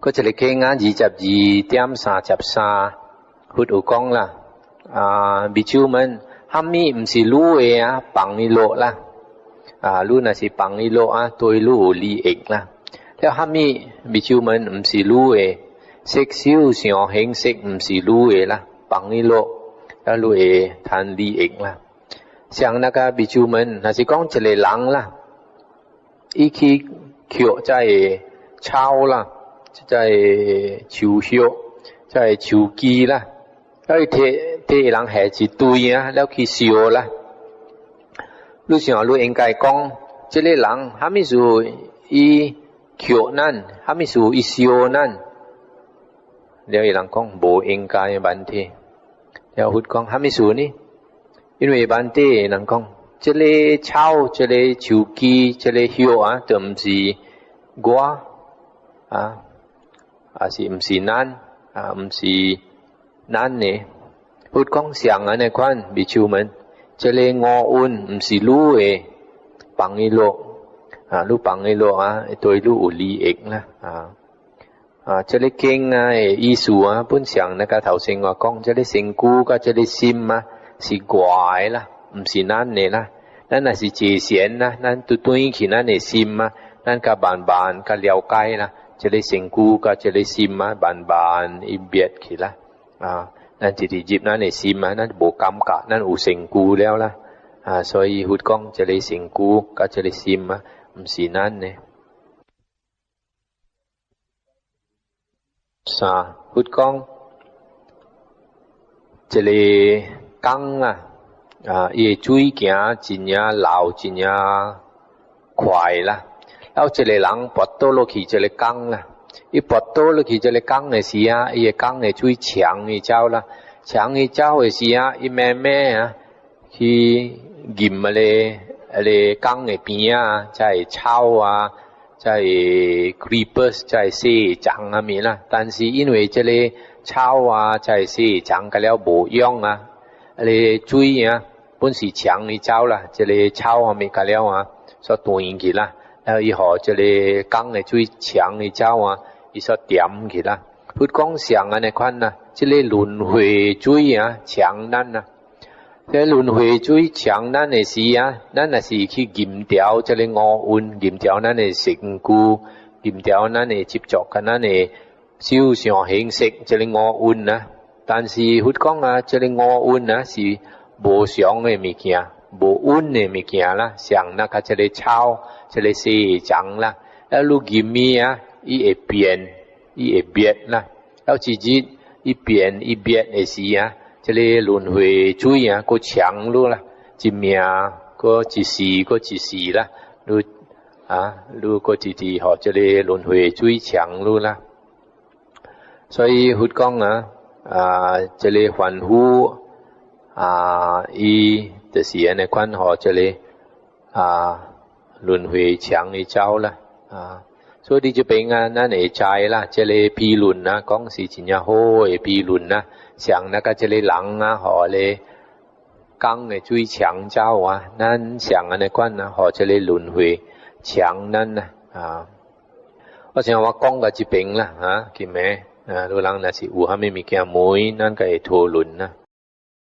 閣一個經啊，22.33，佛有講啦，啊，比丘們，啥物毋是你的啊，放伊落啦。啊，你若是放伊落啊，對你有利益啦。了啥物比丘們毋是你的，色受想行識毋是你的啦，放伊落，啊，你會趁利益啦。像那個比丘們，若是講一個人啦，伊去抾這个草啦，這个樹葉，這个樹枝啦，了伊提提人下一堆啊，了去燒啦。你想你應該講，這个人啥物事伊抾咱，啥物事伊燒咱？了伊人講無應該 Bhante。了佛講啥物事呢？因為 Bhante 人講，這个草、這個樹枝、這個葉啊，都毋是我啊，抑是毋是咱啊，毋是咱的。佛講像按呢款，比丘們，這个五蘊毋是你的，放伊落啊，你放伊落啊，對你有利益啦啊。啊，這个經啊的意思啊，本像那個頭先我講，這个身軀佮這个心啊，是外的啦，毋是咱的啦。咱若是坐禪啦，咱都轉去咱的心啊，咱較慢慢較了解啦，這个身軀佮這个心啊，慢慢伊滅去啦。啊，咱直直入咱的心啊，咱無感覺，咱有身軀了啦。啊，所以佛講這个身軀佮這个心啊，毋是咱的。三，佛講這个江啊，啊，伊的水行真正流真正快啦。了一個人跋倒落去這个江啦，伊跋倒落去這个江的時啊，伊的江的水沖伊走啦，沖伊走的時啊，伊慢慢啊去浸彼个江的邊啊，才會草啊，才會 creepers，才會細蟲啥物啦。但是因為這個草啊，才會細蟲甲了無用啊，彼个水啊，本是沖伊走啦，這个草啥物甲了啊，煞斷去啦。了伊予這个江的水沖伊走啊，伊煞沉去啦。佛講像按呢款啊，這个輪迴水啊，沖咱啊。這輪迴水沖咱的時啊，咱若是去浸掉這個五蘊，浸掉咱的身軀，浸掉咱的執著，佮咱的受想行識這个五蘊啊。但是佛講啊，這个五蘊啊是無常的物件，無穩的物件啦，像那個這个草，這个細蟲啦，啊，你浸伊啊，伊會變，伊會滅啦。了一日伊變伊滅的時啊，這个輪迴水啊，閣沖你啦，一命閣一世閣一世啦，你啊，你閣直直予這个輪迴水沖你啦。所以佛講啊，啊，這个凡夫啊，伊就是按呢款予這个啊輪迴沖伊走啦，啊，所以佇這邊啊，咱會知啦，這个比論啊，講是真正好的比論啊。像那個這个人啊，予彼江的水沖走啊，咱像按呢款啊，予這个輪迴沖咱啊，啊，我想我講到這邊啦，啊，今暝啊，汝人若是有啥物物件問，咱會討論啦。